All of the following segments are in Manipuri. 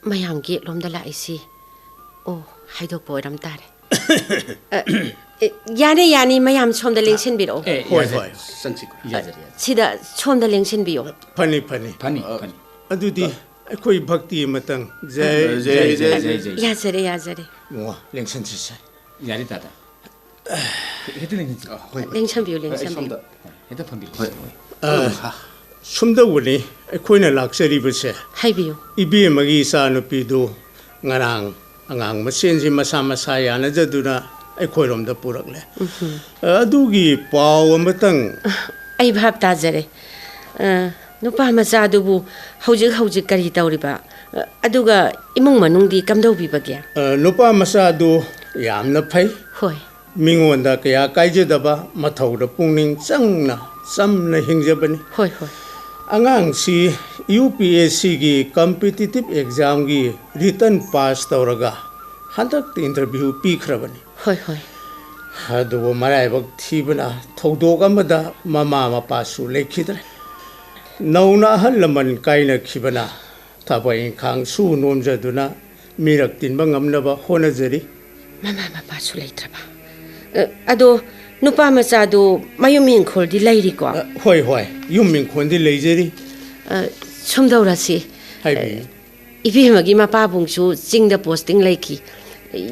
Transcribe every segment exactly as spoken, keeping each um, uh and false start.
ꯃꯌꯥꯝ ꯒꯦꯠꯂꯣꯝꯗ ꯂꯥꯛꯏꯁꯤ꯫ ꯑꯣ, ꯍꯥꯏꯗꯣꯛꯄ ꯑꯣꯏꯔꯝ ꯇꯥꯔꯦ꯫ ꯑ, ꯑꯦ, ꯌꯥꯅꯤ, ꯌꯥꯅꯤ, ꯃꯌꯥꯝ ꯁꯣꯝꯗ ꯂꯦꯡꯁꯤꯟꯕꯤꯔꯛꯑꯣ꯫ ꯑꯦ, ꯍꯣꯏ, ꯌꯥꯖꯔꯦ꯫ ꯍꯣꯏ, ꯆꯪꯁꯤꯀꯣ꯫ ꯌꯥꯖꯔꯦ, ꯌꯥꯖꯔꯦ꯫ ꯁꯤꯗ ꯁꯣꯝꯗ ꯂꯦꯡꯁꯤꯟꯕꯤꯌꯣ꯫ ꯐꯅꯤ, ꯐꯅꯤ꯫ ꯐꯅꯤ, ꯑ, ꯐꯅꯤ꯫ ꯑꯗꯨꯗꯤ ꯑ꯫ ꯑꯩꯈꯣꯏ ꯚꯛꯇꯤ ꯑꯃꯇꯪ꯫ ꯖꯩ, ꯖꯩ, ꯖꯩ, ꯖꯩ, ꯖꯩ, ꯖꯩ꯫ ꯌꯥꯖꯔꯦ, ꯌꯥꯖꯔꯦ꯫ ꯏꯕꯨꯡꯉꯣ, ꯂꯦꯡꯁꯤꯟꯁꯤꯁꯦ꯫ ꯌꯥꯔꯦ, ꯇꯥꯗ꯫ ꯍꯦꯛꯇ ꯂꯦꯡꯁꯤꯟꯁꯤ꯫ ꯑ, ꯍꯣꯏ, ꯍꯣꯏ꯫ ꯂꯦꯡꯁꯟꯕꯤꯌꯨ, ꯑꯩ ꯂꯦꯡꯁꯟꯕꯤꯌꯨ꯫ ꯁꯣꯝꯗ꯫ ꯍꯦꯛꯇ ꯐꯝꯕꯤꯌꯨ꯫ ꯍꯣꯏ, ꯍꯣꯏ꯫ ꯑ, ꯁꯨꯝꯗꯧꯕꯅꯤ, ꯑꯩꯈꯣꯏꯅ ꯂꯥꯛꯆꯔꯤꯕꯁꯦ꯫ ꯍꯥꯏꯕꯤꯌꯨ꯫ ꯏꯕꯦꯝꯃꯒꯤ ꯏꯆꯥꯅꯨꯄꯤꯗꯨ ꯉꯔꯥꯡ ꯑꯉꯥꯡ ꯃꯁꯦꯟꯁꯤ ꯃꯁꯥ ꯃꯁꯥ ꯌꯥꯅꯖꯗꯨꯅ ꯑꯩꯈꯣꯏꯔꯣꯝꯗ ꯄꯨꯔꯛꯂꯦ꯫ ꯎꯝꯍꯨꯝ꯫ ꯑ, ꯑꯗꯨꯒꯤ ꯄꯥꯎ ꯑꯃꯇꯪ꯫ ꯑꯩ ꯚꯥꯞ ꯇꯥꯖꯔꯦ꯫ ꯑ, ꯅꯨꯄꯥ ꯃꯆꯥꯗꯨꯕꯨ ꯍꯧꯖꯤꯛ ꯍꯧꯖꯤꯛ ꯀꯔꯤ ꯇꯧꯔꯤꯕ? ꯑ, ꯑꯗꯨꯒ ꯏꯃꯨꯡ ꯃꯅꯨꯡꯗꯤ ꯀꯝꯗꯧꯕꯤꯕꯒꯦ? ꯑ, ꯅꯨꯄꯥ ꯃꯆꯥꯗꯨ ꯌꯥꯝꯅ ꯐꯩ꯫ ꯍꯣꯏ꯫ ꯃꯤꯉꯣꯟꯗ ꯀꯌꯥ ꯀꯥꯏꯖꯗꯕ, ꯃꯊꯧꯗ ꯄꯨꯛꯅꯤꯡ ꯆꯪꯅ ꯆꯝꯅ ꯍꯤꯡꯖꯕꯅꯤ꯫ ꯍꯣꯏ, ꯍꯣꯏ꯫ ꯑꯉꯥꯡꯁꯤ ꯌꯨ ꯄꯤ ꯑꯦꯁ ꯁꯤꯒꯤ competitive examꯒꯤ written pass ꯇꯧꯔꯒ ꯍꯟꯗꯛꯇ interview ꯄꯤꯈ꯭ꯔꯕꯅꯤ꯫ ꯍꯣꯏ, ꯍꯣꯏ꯫ ꯑꯗꯨꯕꯨ ꯃꯔꯥꯏꯕꯛ ꯊꯤꯕꯅ ꯊꯧꯗꯣꯛ ꯑꯃꯗ ꯃꯃꯥ ꯃꯄꯥꯁꯨ ꯂꯩꯈꯤꯗ꯭ꯔꯦ꯫ ꯅꯧꯅ ꯑꯍꯜ ꯂꯃꯟ ꯀꯥꯏꯅꯈꯤꯕꯅ ꯊꯕꯛ ꯏꯪꯈꯥꯡ ꯁꯨ ꯅꯣꯝꯖꯗꯨꯅ ꯃꯤꯔꯛ ꯇꯤꯟꯕ ꯉꯝꯅꯕ ꯍꯣꯠꯅꯖꯔꯤ꯫ ꯃꯃꯥ ꯃꯄꯥꯁꯨ ꯂꯩꯇ꯭ꯔꯕ? ꯑ, ꯑꯗꯣ ꯅꯨꯄꯥ ꯃꯆꯥꯗꯣ ꯃꯌꯨꯝ ꯏꯪꯈꯣꯜꯗꯤ ꯂꯩꯔꯤꯀꯣ? ꯑ, ꯍꯣꯏ, ꯍꯣꯏ, ꯌꯨꯝ ꯏꯪꯈꯣꯜꯗꯤ ꯂꯩꯖꯔꯤ꯫ ꯑ, ꯁꯨꯝꯗꯧꯔꯁꯤ꯫ ꯍꯥꯏꯕꯤꯌꯨ꯫ ꯑ, ꯏꯕꯦꯝꯃꯒꯤ ꯃꯄꯥꯕꯨꯡꯁꯨ ꯆꯤꯡꯗ posting ꯂꯩꯈꯤ,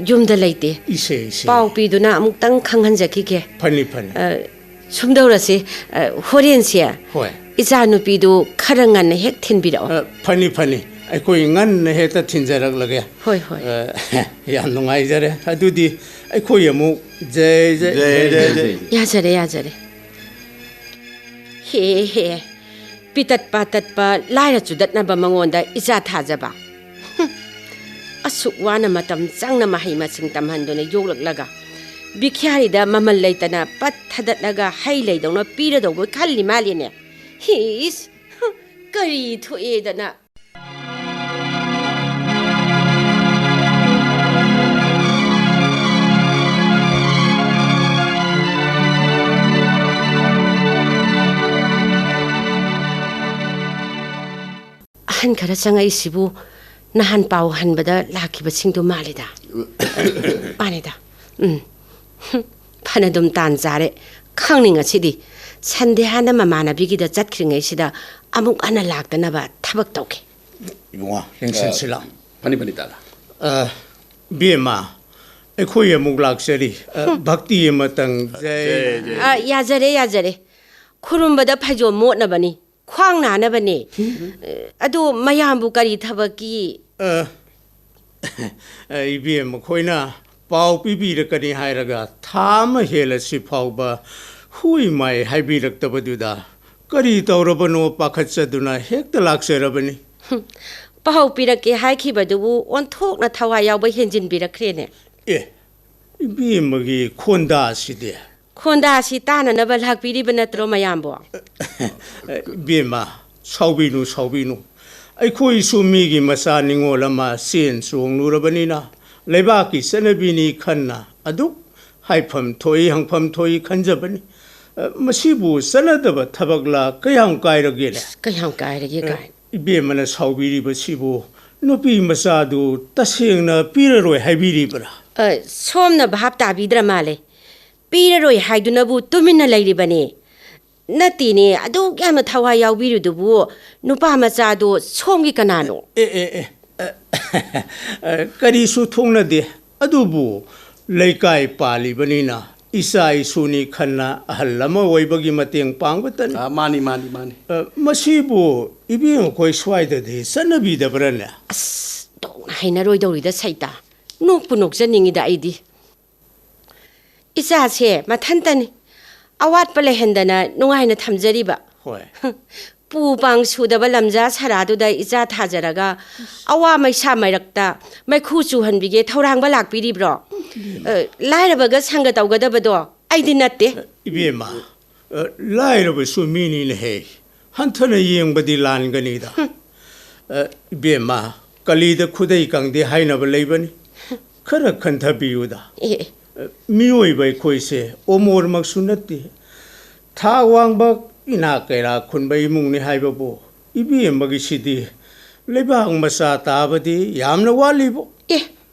ꯌꯨꯝꯗ ꯂꯩꯇꯦ꯫ ꯏꯁꯦ, ꯏꯁꯦ꯫ ꯄꯥꯎ ꯄꯤꯗꯨꯅ ꯑꯃꯨꯛꯇꯪ ꯈꯪꯍꯟꯖꯈꯤꯒꯦ꯫ ꯐꯅꯤ, ꯐꯅꯤ꯫ ꯑ, ꯁꯨꯝꯗꯧꯔꯁꯤ, ꯑ, ꯍꯣꯔꯦꯟꯁꯦ ꯍꯣꯏ꯫ ꯏꯆꯥꯅꯨꯄꯤꯗꯨ ꯈꯔ ꯉꯟꯅ ꯍꯦꯛ ꯊꯤꯟꯕꯤꯔꯛꯑꯣ꯫ ꯑ, ꯐꯅꯤ, ꯐꯅꯤ꯫ ꯑꯩꯈꯣꯏ ꯉꯟꯅ ꯍꯦꯛꯇ ꯊꯤꯟꯖꯔꯛꯂꯒꯦ꯫ ꯍꯣꯏ, ꯍꯣꯏ꯫ ꯑ, ꯌꯥꯝ ꯅꯨꯡꯉꯥꯏꯖꯔꯦ꯫ ꯑꯗꯨꯗꯤ ꯑꯩꯈꯣꯏ ꯑꯃꯨꯛ ꯖꯩ, ꯖꯩ, ꯖꯩ, ꯖꯩ, ꯖꯩ, ꯖꯩ꯫ ꯖꯩ꯫ ꯌꯥꯖꯔꯦ, ꯌꯥꯖꯔꯦ꯫ ꯍꯦ, ꯍꯦ꯫ ꯄꯤꯇꯠ ꯄꯥꯇꯠꯄ ꯂꯥꯏꯔ ꯆꯨꯗꯠꯅꯕ ꯃꯉꯣꯟꯗ ꯏꯆꯥ ꯊꯥꯖꯕ꯫ ꯍꯨꯝ꯫ ꯑꯁꯨꯛ ꯋꯥꯅ ꯃꯇꯝ ꯆꯪꯅ ꯃꯍꯩ ꯃꯁꯤꯡ ꯇꯝꯍꯟꯗꯨꯅ ꯌꯣꯛꯂꯛꯂꯒ ꯕꯤꯈ꯭ꯌꯥꯔꯤꯗ ꯃꯃꯜ ꯂꯩꯇꯅ ꯄꯠ ꯊꯗꯠꯂꯒ ꯍꯩ ꯂꯩꯗꯧꯅ ꯄꯤꯔꯗꯧꯕ ꯈꯜꯂꯤ ꯃꯥꯜꯂꯤꯅꯦ꯫ ꯍꯤꯁ! ꯍꯨꯝ꯫ ꯀꯔꯤ ꯊꯣꯛꯑꯦꯗꯅ? ꯈꯔ ꯆꯪꯉꯛꯏꯁꯤꯕꯨ ꯅꯍꯥꯟ ꯄꯥꯎ ꯍꯟꯕꯗ ꯂꯥꯛꯈꯤꯕꯁꯤꯡꯗꯨ ꯃꯥꯜꯂꯤꯗ꯫ ꯃꯥꯅꯤꯗ꯫ ꯎꯝ꯫ ꯐꯅꯗꯨꯝ ꯇꯥꯟ ꯆꯥꯔꯦ꯫ ꯈꯪꯅꯤ ꯉꯁꯤꯗꯤ꯫ ꯁꯟꯗꯦ ꯍꯥꯏꯅ ꯃꯃꯥꯟꯅꯕꯤꯒꯤꯗ ꯆꯠꯈ꯭ꯔꯤꯉꯩꯁꯤꯗ ꯑꯃꯨꯛ ꯍꯟꯅ ꯂꯥꯛꯇꯅꯕ ꯊꯕꯛ ꯇꯧꯒꯦ꯫ ꯏꯕꯨꯡꯉꯣ, ꯂꯦꯡꯁꯤꯟꯁꯤꯂꯥꯎ꯫ ꯐꯅꯤ, ꯐꯅꯤ, ꯇꯥꯗ꯫ ꯑ, ꯕꯦꯝꯃ, ꯑꯩꯈꯣꯏ ꯑꯃꯨꯛ ꯂꯥꯛꯆꯔꯤ꯫ ꯑ, ꯚꯛꯇꯤ ꯑꯃꯇꯪ꯫ ꯖꯩ꯫ ꯖꯩ, ꯖꯩ꯫ ꯑ, ꯌꯥꯖꯔꯦ, ꯌꯥꯖꯔꯦ꯫ ꯈꯨꯔꯨꯝꯕꯗ ꯐꯩꯖꯣꯝ ꯃꯣꯠꯅꯕꯅꯤ, ꯈ꯭ꯋꯥꯡ ꯅꯥꯅꯕꯅꯤ꯫ ꯑꯗꯨ ꯃꯌꯥꯝꯕꯨ ꯀꯔꯤ ꯊꯕꯛꯀꯤ? ꯑ, ꯏꯕꯦꯝ, ꯃꯈꯣꯏꯅ ꯄꯥꯎ ꯄꯤꯕꯤꯔꯛꯀꯅꯤ ꯍꯥꯏꯔꯒ ꯊꯥ ꯑꯃ ꯍꯦꯜꯂꯁꯤ ꯐꯥꯎꯕ ꯍꯨꯏ ꯃꯥꯏ ꯍꯥꯏꯕꯤꯔꯛꯇꯕꯗꯨꯗ ꯀꯔꯤ ꯇꯧꯔꯕꯅꯣ ꯄꯥꯈꯠꯆꯗꯨꯅ ꯍꯦꯛꯇ ꯂꯥꯛꯆꯔꯕꯅꯤ꯫ ꯄꯥꯎ ꯄꯤꯔꯛꯀꯦ ꯍꯥꯏꯈꯤꯕꯗꯨꯕꯨ ꯑꯣꯟꯊꯣꯛꯅ ꯊꯋꯥꯏ ꯌꯥꯎꯕ ꯍꯦꯟꯖꯤꯟꯕꯤꯔꯛꯈ꯭ꯔꯦꯅꯦ꯫ ꯑꯦ, ꯏꯕꯦꯝꯃꯒꯤ ꯈꯣꯟꯗꯥꯁꯤꯗꯤ꯫ ꯈꯣꯟꯗꯥꯁꯤ ꯇꯥꯅꯅꯕ ꯂꯥꯛꯄꯤꯔꯤꯕ ꯅꯠꯇ꯭ꯔꯣ ꯃꯌꯥꯝꯕꯣ? ꯏꯕꯦꯝꯃ, ꯁꯥꯎꯕꯤꯅꯨ, ꯁꯥꯎꯕꯤꯅꯨ꯫ ꯑꯩꯈꯣꯏꯁꯨ ꯃꯤꯒꯤ ꯃꯆꯥ ꯅꯤꯉꯣꯜ ꯑꯃ ꯆꯦꯟ ꯆꯣꯡꯂꯨꯔꯕꯅꯤꯅ ꯂꯩꯕꯥꯛꯀꯤ ꯆꯠꯅꯕꯤꯅꯤ ꯈꯟꯅ ꯑꯗꯨꯛ ꯍꯥꯏꯐꯝ ꯊꯣꯛꯏ, ꯍꯪꯐꯝ ꯊꯣꯛꯏ ꯈꯟꯖꯕꯅꯤ꯫ ꯑ, ꯃꯁꯤꯕꯨ ꯆꯠꯅꯗꯕ ꯊꯕꯛꯂ ꯀꯌꯥꯝ ꯀꯥꯏꯔꯒꯦꯅꯦ? ꯀꯌꯥꯝ ꯀꯥꯏꯔꯒꯦ ꯑ, ꯀꯥꯏ? ꯏꯕꯦꯝꯃꯅ ꯁꯥꯎꯕꯤꯔꯤꯕꯁꯤꯕꯨ ꯅꯨꯄꯤ ꯃꯆꯥꯗꯨ ꯇꯁꯦꯡꯅ ꯄꯤꯔꯔꯣꯏ ꯍꯥꯏꯕꯤꯔꯤꯕ꯭ꯔꯥ? ꯑ, ꯁꯣꯝꯅ ꯚꯥꯞ ꯇꯥꯕꯤꯗ꯭ꯔ ꯃꯥꯜꯂꯦ꯫ ꯄꯤꯔꯔꯣꯏ ꯍꯥꯏꯗꯨꯅꯕꯨ ꯇꯨꯃꯤꯟꯅ ꯂꯩꯔꯤꯕꯅꯤ꯫ ꯅꯠꯇꯦꯅꯦ, ꯑꯗꯨꯛ ꯌꯥꯝꯅ ꯊꯋꯥꯏ ꯌꯥꯎꯕꯤꯔꯤꯗꯨꯕꯨ ꯅꯨꯄꯥ ꯃꯆꯥꯗꯣ ꯁꯣꯝꯒꯤ ꯀꯅꯥꯅꯣ? ꯑꯦ, ꯑꯦ, ꯑꯦ, ꯑ, ꯑ, ꯀꯔꯤꯁꯨ ꯊꯣꯛꯅꯗꯦ꯫ ꯑꯗꯨꯕꯨ ꯂꯩꯀꯥꯏ ꯄꯥꯜꯂꯤꯕꯅꯤꯅ ꯏꯆꯥ ꯏꯁꯨꯅꯤ ꯈꯟꯅ ꯑꯍꯜ ꯑꯃ ꯑꯣꯏꯕꯒꯤ ꯃꯇꯦꯡ ꯄꯥꯡꯕꯇꯅꯤ꯫ ꯑ, ꯃꯥꯅꯤ, ꯃꯥꯅꯤ, ꯃꯥꯅꯤ꯫ ꯑ, ꯃꯁꯤꯕꯨ ꯏꯕꯦꯝ ꯑꯩꯈꯣꯏ ꯁ꯭ꯋꯥꯏꯗꯗꯤ ꯆꯠꯅꯕꯤꯗꯕ꯭ꯔꯅꯦ? ꯑꯁ, ꯇꯣꯛꯅ ꯍꯩꯅꯔꯣꯏꯗꯧꯔꯤꯗ ꯁꯩꯇ꯫ ꯅꯣꯛꯄꯨ ꯅꯣꯛꯆꯅꯤꯡꯉꯤꯗ ꯑꯩꯗꯤ꯫ ꯏꯆꯥꯁꯦ ꯃꯊꯟꯇꯅꯤ꯫ ꯑꯋꯥꯠꯄ ꯂꯩꯍꯟꯗꯅ ꯅꯨꯡꯉꯥꯏꯅ ꯊꯝꯖꯔꯤꯕ꯫ ꯍꯣꯏ꯫ ꯄꯨ ꯄꯥꯡ ꯁꯨꯗꯕ ꯂꯝꯖꯥ ꯁꯔꯥꯗꯨꯗ ꯏꯆꯥ ꯊꯥꯖꯔꯒ ꯑꯋꯥ ꯃꯩꯁꯥ ꯃꯔꯛꯇ ꯃꯩꯈꯨ ꯆꯨꯍꯟꯕꯤꯒꯦ ꯊꯧꯔꯥꯡꯕ ꯂꯥꯛꯄꯤꯔꯤꯕ꯭ꯔꯣ? ꯑ, ꯂꯥꯏꯔꯕꯒ ꯁꯪꯒ ꯇꯧꯒꯗꯕꯗꯣ ꯑꯩꯗꯤ ꯅꯠꯇꯦ꯫ ꯏꯕꯦꯝꯃ, ꯑ, ꯂꯥꯏꯔꯕꯁꯨ ꯃꯤꯅꯤꯅꯦꯍꯦ꯫ ꯍꯟꯊꯅ ꯌꯦꯡꯕꯗꯤ ꯂꯥꯟꯒꯅꯤꯗ꯫ ꯑ, ꯏꯕꯦꯝꯃ, ꯀꯂꯤꯗ ꯈꯨꯗꯩ ꯀꯪꯗꯦ ꯍꯥꯏꯅꯕ ꯂꯩꯕꯅꯤ꯫ ꯈꯔ ꯈꯟꯊꯕꯤꯌꯨꯗ꯫ ꯑꯦ, ꯑꯦ꯫ ꯑ, ꯃꯤꯑꯣꯏꯕ ꯑꯩꯈꯣꯏꯁꯦ ꯑꯣꯃꯣꯔꯃꯛꯁꯨ ꯅꯠꯇꯦ꯫ ꯊꯥꯛ ꯋꯥꯡꯕ ꯏꯅꯥꯛ ꯀꯩꯔꯥꯛ ꯈꯨꯟꯕ ꯏꯃꯨꯡꯅꯤ ꯍꯥꯏꯕꯕꯨ ꯏꯕꯦꯝꯃꯒꯤꯁꯤꯗꯤ ꯂꯩꯕꯥꯛ ꯃꯆꯥ ꯇꯥꯕꯗꯤ ꯌꯥꯝꯅ ꯋꯥꯠꯂꯤꯕꯣ꯫ ꯑꯦ꯫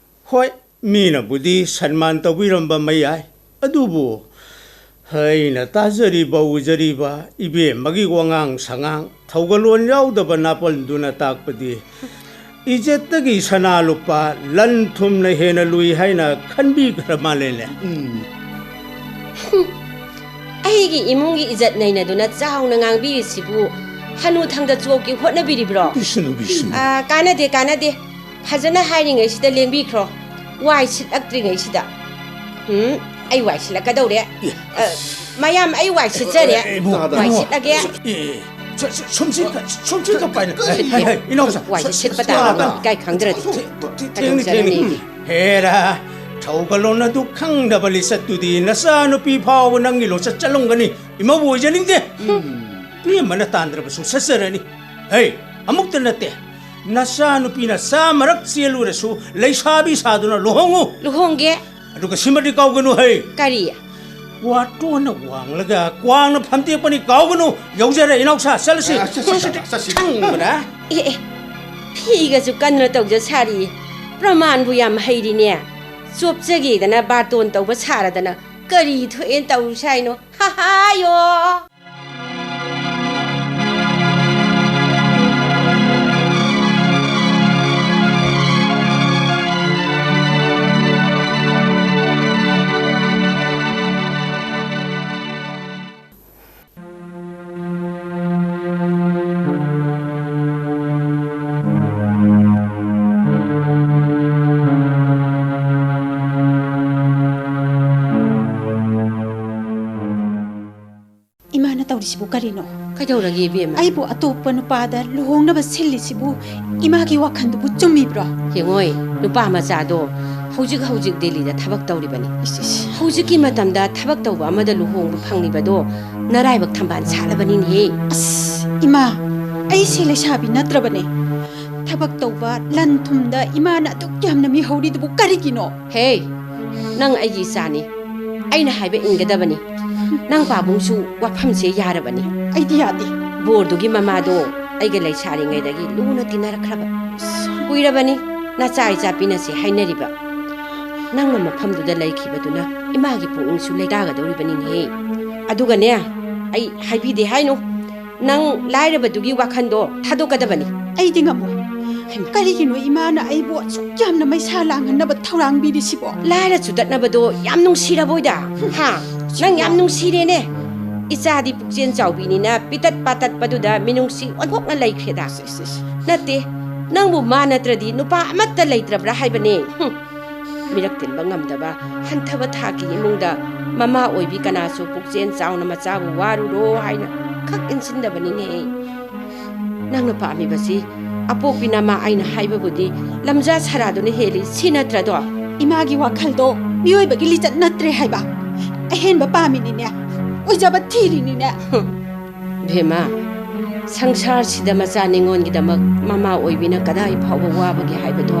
ꯍꯣꯏ, ꯃꯤꯅꯕꯨꯗꯤ ꯁꯟꯃꯥꯟ ꯇꯧꯕꯤꯔꯝꯕ ꯃꯌꯥꯏ, ꯑꯗꯨꯕꯨ ꯑꯩꯅ ꯇꯥꯖꯔꯤꯕ ꯎꯖꯔꯤꯕ ꯏꯕꯦꯝꯃꯒꯤ ꯋꯥꯉꯥꯡ ꯁꯉꯥꯡ, ꯊꯧꯒꯜꯂꯣꯟ ꯌꯥꯎꯗꯕ ꯅꯥꯄꯜꯗꯨꯅ ꯇꯥꯛꯄꯗꯤ ꯏꯖꯠꯇꯒꯤ ꯁꯅꯥ ꯂꯨꯄꯥ ꯂꯟ ꯊꯨꯝꯅ ꯍꯦꯟꯅ ꯂꯨꯏ ꯍꯥꯏꯅ ꯈꯟꯕꯤꯈ꯭ꯔ ꯃꯥꯜꯂꯦꯅꯦ꯫ ꯎꯝ꯫ ꯑꯩꯒꯤ ꯏꯃꯨꯡꯒꯤ ꯏꯖꯠ ꯅꯩꯅꯗꯨꯅ ꯆꯥꯎꯅ ꯉꯥꯡꯕꯤꯔꯤꯁꯤꯕꯨ ꯍꯅꯨ ꯊꯪꯗ ꯆꯣꯞꯀꯤ ꯍꯣꯠꯅꯕꯤꯔꯤꯕ꯭ꯔꯣ? ꯕꯤꯁꯅꯨ, ꯕꯤꯁꯅꯨ꯫ ꯑꯥ, ꯀꯥꯟꯅꯗꯦ, ꯀꯥꯟꯅꯗꯦ꯫ ꯐꯖꯅ ꯍꯥꯏꯔꯤꯉꯩꯁꯤꯗ ꯂꯦꯡꯕꯤꯈ꯭ꯔꯣ꯫ ꯋꯥꯏ ꯁꯤꯠꯂꯛꯇ꯭ꯔꯤꯉꯩꯁꯤꯗ꯫ ꯎꯝ, ꯑꯩ ꯋꯥꯏ ꯁꯤꯠꯂꯛꯀꯗꯧꯔꯦ꯫ ꯑꯦ꯫ ꯑ, ꯃꯌꯥꯝ, ꯑꯩ ꯋꯥꯏ ꯁꯤꯠꯆꯔꯦ꯫ ꯑꯦ, ꯏꯕꯨꯡ, ꯋꯥꯏ ꯏꯕꯨꯡ꯫ ꯁꯤꯠꯂꯒꯦ꯫ ꯑꯦ, ꯑꯦ, ꯁꯨ-, ꯁꯨ-, ꯁꯨꯝꯁꯤꯠ-, ꯁꯨꯝꯁꯤꯠꯀ ꯄꯥꯏꯅ-, ꯍꯩ, ꯍꯩ, ꯍꯩ, ꯏꯅꯥꯎꯆꯥ, ꯋꯥꯏꯁꯦ ꯁꯨ-, ꯁꯤꯠꯄ ꯁꯨ-, ꯇꯥꯔꯕ? ꯏꯀꯥꯏ ꯈꯪꯗ꯭ꯔꯗꯤ꯫ ꯊꯦꯡ-, ꯊꯦꯡ-, ꯊꯦꯡꯅꯤ, ꯀꯩꯗꯧꯖꯔꯅꯤ? ꯊꯦꯡꯅꯤ꯫ ꯍꯦꯔꯥ, ꯊꯧꯒꯜꯂꯣꯟ ꯑꯗꯨ ꯈꯪꯗꯕ ꯂꯤꯆꯠꯇꯨꯗꯤ ꯅꯆꯥꯅꯨꯄꯤ ꯐꯥꯎꯕ ꯅꯪꯒꯤ ꯂꯣꯟꯆꯠ ꯆꯠꯂꯝꯒꯅꯤ꯫ ꯏꯃꯧꯕꯨ ꯑꯣꯏꯖꯅꯤꯡꯗꯦ꯫ ꯎꯝ꯫ ꯃꯤ ꯑꯃꯅ ꯇꯥꯟꯗ꯭ꯔꯕꯁꯨ ꯁꯠꯆꯔꯅꯤ꯫ ꯍꯩ, ꯑꯃꯨꯛꯇ ꯅꯠꯇꯦ꯫ ꯅꯆꯥꯅꯨꯄꯤꯅ ꯆꯥꯝꯃꯔꯛ ꯆꯦꯜꯂꯨꯔꯁꯨ ꯂꯩꯁꯥꯕꯤ ꯁꯥꯗꯨꯅ ꯂꯨꯍꯣꯡꯉꯨ꯫ ꯂꯨꯍꯣꯡꯒꯦ꯫ ꯑꯗꯨꯒ ꯁꯤꯃꯗꯤ ꯀꯥꯎꯒꯅꯨ ꯍꯩ꯫ ꯀꯔꯤ? ꯋꯥꯇꯣꯟꯅ ꯋꯥꯡꯂꯒ ꯀ꯭ꯋꯥꯡꯅ ꯐꯝꯇꯦꯛꯄꯅꯤ ꯀꯥꯎꯒꯅꯨ꯫ ꯌꯧꯖꯔꯦ ꯏꯅꯥꯎꯁꯥ, ꯆꯠꯂꯁꯤ꯫ ꯑ, ꯆꯠꯁꯤ, ꯆꯠꯁꯤ, ꯆꯠꯁꯤ꯫ ꯈꯪꯕ꯭ꯔꯥ? ꯑꯦ, ꯑꯦ, ꯐꯤꯒꯁꯨ ꯀꯟꯅ ꯇꯧꯖ ꯁꯥꯔꯤ꯫ ꯄ꯭ꯔꯃꯥꯟꯕꯨ ꯌꯥꯝ ꯍꯩꯔꯤꯅꯦ꯫ ꯆꯣꯞꯆꯒꯦꯗꯅ ꯕꯥꯔꯇꯣꯟ ꯇꯧꯕ ꯁꯥꯔꯗꯅ ꯀꯔꯤ ꯊꯣꯛꯑꯦꯅ ꯇꯧꯔꯨꯁꯦ ꯍꯥꯏꯅꯣ? ꯍꯥ ꯍꯥ ꯌꯣ! ꯏꯃꯥꯅ ꯇꯧꯔꯤꯁꯤꯕꯨ ꯀꯔꯤꯅꯣ? ꯀꯩꯗꯧꯔꯒꯦ, ꯏꯕꯦꯝꯃ? ꯑꯩꯕꯨ ꯑꯇꯣꯞꯄ ꯅꯨꯄꯥꯗ ꯂꯨꯍꯣꯡꯅꯕ ꯁꯤꯜꯂꯤꯁꯤꯕꯨ ꯏꯃꯥꯒꯤ ꯋꯥꯈꯜꯗꯨꯕꯨ ꯆꯨꯝꯃꯤꯕ꯭ꯔꯣ? ꯌꯦꯡꯉꯣꯏ, ꯅꯨꯄꯥ ꯃꯆꯥꯗꯣ ꯍꯧꯖꯤꯛ ꯍꯧꯖꯤꯛ ꯗꯦꯜꯂꯤꯗ ꯊꯕꯛ ꯇꯧꯔꯤꯕꯅꯤ꯫ ꯏꯁ, ꯏꯁ꯫ ꯍꯧꯖꯤꯛꯀꯤ ꯃꯇꯝꯗ ꯊꯕꯛ ꯇꯧꯕ ꯑꯃꯗ ꯂꯨꯍꯣꯡꯕ ꯐꯪꯂꯤꯕꯗꯣ ꯅꯔꯥꯏꯕꯛ ꯊꯝꯕꯥꯜ ꯁꯥꯠꯂꯕꯅꯤꯅꯦꯍꯦ꯫ ꯑꯁ, ꯏꯃꯥ, ꯑꯩꯁꯦ ꯂꯩꯁꯥꯕꯤ ꯅꯠꯇ꯭ꯔꯕꯅꯦ꯫ ꯊꯕꯛ ꯇꯧꯕ, ꯂꯟ ꯊꯨꯝꯗ ꯏꯃꯥꯅ ꯑꯗꯨꯛ ꯌꯥꯝꯅ ꯃꯤꯍꯧꯔꯤꯗꯨꯕꯨ ꯀꯔꯤꯒꯤꯅꯣ? ꯍꯦ, ꯅꯪ ꯑꯩꯒꯤ ꯏꯆꯥꯅꯤ꯫ ꯑꯩꯅ ꯍꯥꯏꯕ ꯏꯟꯒꯗꯕꯅꯤ꯫ ꯅꯪ ꯄꯥꯕꯨꯡꯁꯨ ꯋꯥꯐꯝꯁꯦ ꯌꯥꯔꯕꯅꯤ꯫ ꯑꯩꯗꯤ ꯌꯥꯗꯦ꯫ ꯕꯣꯔꯗꯨꯒꯤ ꯃꯃꯥꯗꯣ ꯑꯩꯒ ꯂꯩꯁꯥꯔꯤꯉꯩꯗꯒꯤ ꯂꯨꯅ ꯇꯤꯟꯅꯔꯛꯈ꯭ꯔꯕ꯫ ꯀꯨꯏꯔꯕꯅꯤ ꯅꯆꯥ ꯏꯆꯥ ꯄꯤꯅꯁꯦ ꯍꯥꯏꯅꯔꯤꯕ꯫ ꯅꯪꯅ ꯃꯐꯝꯗꯨꯗ ꯂꯩꯈꯤꯕꯗꯨꯅ ꯏꯃꯥꯒꯤ ꯄꯨꯛꯅꯤꯡꯁꯨ ꯂꯩꯇꯥꯒꯗꯧꯔꯤꯕꯅꯤꯅꯦꯍꯦ꯫ ꯑꯗꯨꯒꯅꯦ, ꯑꯩ ꯍꯥꯏꯕꯤꯗꯦ ꯍꯥꯏꯅꯨ꯫ ꯅꯪ ꯂꯥꯏꯔꯕꯗꯨꯒꯤ ꯋꯥꯈꯜꯗꯣ ꯊꯥꯗꯣꯛꯀꯗꯕꯅꯤ꯫ ꯑꯩꯗꯤ ꯉꯝꯃꯣꯏ꯫ ꯍꯩꯃꯥ꯫ ꯀꯔꯤꯒꯤꯅꯣ ꯏꯃꯥꯅ ꯑꯩꯕꯨ ꯑꯁꯨꯛ ꯌꯥꯝꯅ ꯃꯩꯁꯥ ꯂꯥꯡꯍꯟꯅꯕ ꯊꯧꯔꯥꯡ ꯄꯤꯔꯤꯁꯤꯕꯣ? ꯂꯥꯏꯔ ꯆꯨꯗꯠꯅꯕꯗꯣ ꯌꯥꯝ ꯅꯨꯡꯁꯤꯔꯕꯣꯏꯗ꯫ ꯍꯥ? ꯅꯪ ꯌꯥꯝ ꯅꯨꯡꯁꯤꯔꯦꯅꯦ꯫ ꯏꯆꯥꯗꯤ ꯄꯨꯛꯆꯦꯜ ꯆꯥꯎꯕꯤꯅꯤꯅ ꯄꯤꯇꯠ ꯄꯥꯇꯠꯄꯗꯨꯗ ꯃꯤꯅꯨꯡꯁꯤ ꯑꯣꯟꯊꯣꯛꯅ ꯂꯩꯈ꯭ꯔꯦꯗ꯫ ꯏꯁ, ꯏꯁ, ꯏꯁ꯫ ꯅꯠꯇꯦ, ꯅꯪꯕꯨ ꯃꯥ ꯅꯠꯇ꯭ꯔꯗꯤ ꯅꯨꯄꯥ ꯑꯃꯠꯇ ꯂꯩꯇ꯭ꯔꯕ꯭ꯔꯥ ꯍꯥꯏꯕꯅꯦ꯫ ꯍꯨꯝ꯫ ꯃꯤꯔꯛ ꯇꯤꯟꯕ ꯉꯝꯗꯕ ꯍꯟꯊꯕ ꯊꯥꯛꯀꯤ ꯏꯃꯨꯡꯗ ꯃꯃꯥ ꯑꯣꯏꯕꯤ ꯀꯅꯥꯁꯨ ꯄꯨꯛꯆꯦꯜ ꯆꯥꯎꯅ ꯃꯆꯥꯕꯨ ꯋꯥꯔꯨꯔꯣ ꯍꯥꯏꯅ ꯈꯛ ꯏꯟꯁꯤꯟꯗꯕꯅꯤꯅꯦ꯫ ꯅꯪꯅ ꯄꯥꯝꯃꯤꯕꯁꯤ ꯑꯄꯣꯛꯄꯤ ꯅꯃꯥ ꯑꯩꯅ ꯍꯥꯏꯕꯕꯨꯗꯤ ꯂꯝꯖꯥ ꯁꯔꯥꯗꯨꯅ ꯍꯦꯜꯂꯤ, ꯁꯤ ꯅꯠꯇ꯭ꯔꯗꯣ? ꯏꯃꯥꯒꯤ ꯋꯥꯈꯜꯗꯣ ꯃꯤꯑꯣꯏꯕꯒꯤ ꯂꯤꯆꯠ ꯅꯠꯇ꯭ꯔꯦ ꯍꯥꯏꯕ꯫ ꯑꯍꯦꯟꯕ ꯄꯥꯝꯃꯤꯅꯤꯅꯦ, ꯑꯣꯏꯖꯕ ꯊꯤꯔꯤꯅꯤꯅꯦ꯫ ꯍꯨꯝ, ꯚꯦꯃꯥ, ꯁꯪꯁꯥꯔꯁꯤꯗ ꯃꯆꯥ ꯅꯤꯉꯣꯟꯒꯤꯗꯃꯛ ꯃꯃꯥ ꯑꯣꯏꯕꯤꯅ ꯀꯗꯥꯏ ꯐꯥꯎꯕ ꯋꯥꯕꯒꯦ ꯍꯥꯏꯕꯗꯣ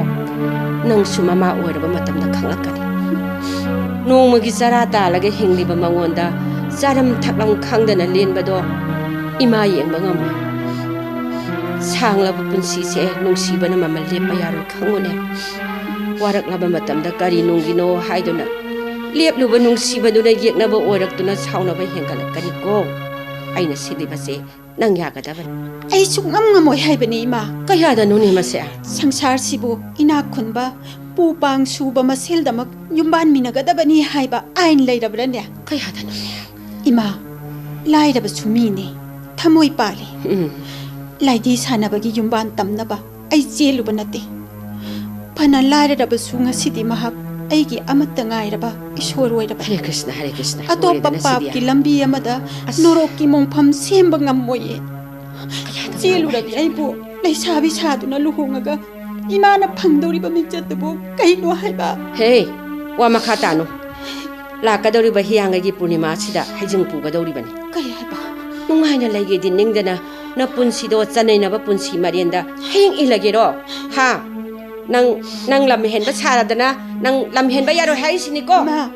ꯅꯪꯁꯨ ꯃꯃꯥ ꯑꯣꯏꯔꯕ ꯃꯇꯝꯗ ꯈꯪꯂꯛꯀꯅꯤ꯫ ꯅꯣꯡꯃꯒꯤ ꯆꯔꯥ ꯇꯥꯜꯂꯒ ꯍꯤꯡꯂꯤꯕ ꯃꯉꯣꯟꯗ ꯆꯥꯔꯝ ꯊꯛꯂꯝ ꯈꯪꯗꯅ ꯂꯦꯟꯕꯗꯣ ꯏꯃꯥ ꯌꯦꯡꯕ ꯉꯝꯃꯣꯏ꯫ ꯁꯥꯡꯂꯕ ꯄꯨꯟꯁꯤꯁꯦ ꯅꯨꯡꯁꯤꯕꯅ ꯃꯃꯜ ꯂꯦꯞꯄ ꯌꯥꯔꯣꯏ, ꯈꯪꯉꯨꯅꯦ꯫ ꯋꯥꯔꯛꯂꯕ ꯃꯇꯝꯗ ꯀꯔꯤ ꯅꯨꯡꯒꯤꯅꯣ ꯍꯥꯏꯗꯨꯅ ꯂꯦꯞꯂꯨꯕ ꯅꯨꯡꯁꯤꯕꯗꯨꯅ ꯌꯦꯛꯅꯕ ꯑꯣꯏꯔꯛꯇꯨꯅ ꯁꯥꯎꯅꯕ ꯍꯦꯟꯒꯠꯂꯛꯀꯅꯤꯀꯣ꯫ ꯑꯩꯅ ꯁꯤꯜꯂꯤꯕꯁꯦ ꯅꯪ ꯌꯥꯒꯗꯕꯅꯤ꯫ ꯑꯩ ꯁꯨꯛꯉꯝ ꯉꯝꯃꯣꯏ ꯍꯥꯏꯕꯅꯤ, ꯏꯃꯥ꯫ ꯀꯌꯥꯗꯅꯣꯅꯦ ꯃꯁꯦ? ꯁꯪꯁꯥꯔꯁꯤꯕꯨ ꯏꯅꯥꯛ ꯈꯨꯟꯕ, ꯄꯨ ꯄꯥꯡ ꯁꯨꯕ ꯃꯁꯦꯜꯗꯃꯛ ꯌꯨꯝꯕꯥꯟꯃꯤꯟꯅꯒꯗꯕꯅꯤ ꯍꯥꯏꯕ ꯑꯥꯏꯟ ꯂꯩꯔꯕ꯭ꯔꯅꯦ? ꯀꯌꯥꯗꯅꯣꯅꯦ? ꯏꯃꯥ, ꯂꯥꯏꯔꯕꯁꯨ ꯃꯤꯅꯤ, ꯊꯃꯣꯏ ꯄꯥꯜꯂꯤ꯫ ꯎꯝ꯫ ꯂꯥꯏꯙꯤ ꯁꯥꯟꯅꯕꯒꯤ ꯌꯨꯝꯕꯥꯟ ꯇꯝꯅꯕ ꯑꯩ ꯆꯦꯜꯂꯨꯕ ꯅꯠꯇꯦ꯫ ꯐꯅ ꯂꯥꯏꯔꯔꯕꯁꯨ ꯉꯁꯤꯗꯤ ꯃꯍꯥꯛ ꯑꯩꯒꯤ ꯑꯃꯠꯇ ꯉꯥꯏꯔꯕ ꯏꯁꯣꯔ ꯑꯣꯏꯔꯕꯅꯤ꯫ ꯍꯔꯦ ꯀ꯭ꯔꯤꯁꯅ, ꯍꯔꯦ ꯀ꯭ꯔꯤꯁꯅ꯫ ꯑꯇꯣꯞꯄ ꯂꯣꯏꯔꯦꯗꯅ ꯁꯤꯗꯤ꯫ ꯄꯥꯞꯀꯤ ꯂꯝꯕꯤ ꯑꯃꯗ ꯑꯁ꯫ ꯅꯣꯔꯣꯛꯀꯤ ꯃꯣꯡꯐꯝ ꯁꯦꯝꯕ ꯉꯝꯃꯣꯏꯌꯦ꯫ ꯀꯌꯥꯗꯅꯣ ꯆꯦꯜꯂꯨꯔꯕꯤ ꯍꯥꯏꯔꯤꯁꯦ? ꯑꯩꯕꯨ ꯂꯩꯁꯥꯕꯤ ꯁꯥꯗꯨꯅ ꯂꯨꯍꯣꯡꯉꯒ ꯏꯃꯥꯅ ꯐꯪꯗꯧꯔꯤꯕ ꯃꯤꯡꯆꯠꯇꯨꯕꯨ ꯀꯩꯅꯣ ꯍꯥꯏꯕ? ꯍꯦ, ꯋꯥ ꯃꯈꯥ ꯇꯥꯅꯨ꯫ ꯂꯥꯛꯀꯗꯧꯔꯤꯕ ꯍꯤꯌꯥꯡꯒꯩꯒꯤ ꯄꯨꯔꯅꯤꯃꯥ ꯑꯁꯤꯗ ꯍꯩꯖꯤꯡ ꯄꯨꯒꯗꯧꯔꯤꯕꯅꯤ꯫ ꯀꯔꯤ ꯍꯥꯏꯕ? ꯅꯨꯡꯉꯥꯏꯅ ꯂꯩꯒꯦꯗꯤ ꯅꯤꯡꯗꯅ ꯅꯄꯨꯟꯁꯤꯗꯣ ꯆꯅꯩꯅꯕ ꯄꯨꯟꯁꯤ ꯃꯔꯦꯟꯗ ꯍꯌꯦꯡ ꯏꯜꯂꯒꯦꯔꯣ? ꯍꯥ? ꯅꯪ, ꯅꯪ ꯂꯝ ꯍꯦꯟꯕ ꯁꯥꯔꯗꯅ ꯅꯪ ꯂꯝ ꯍꯦꯟꯕ ꯌꯥꯔꯣꯏ ꯍꯥꯏꯔꯤꯁꯤꯅꯤꯀꯣ? ꯏꯃꯥ,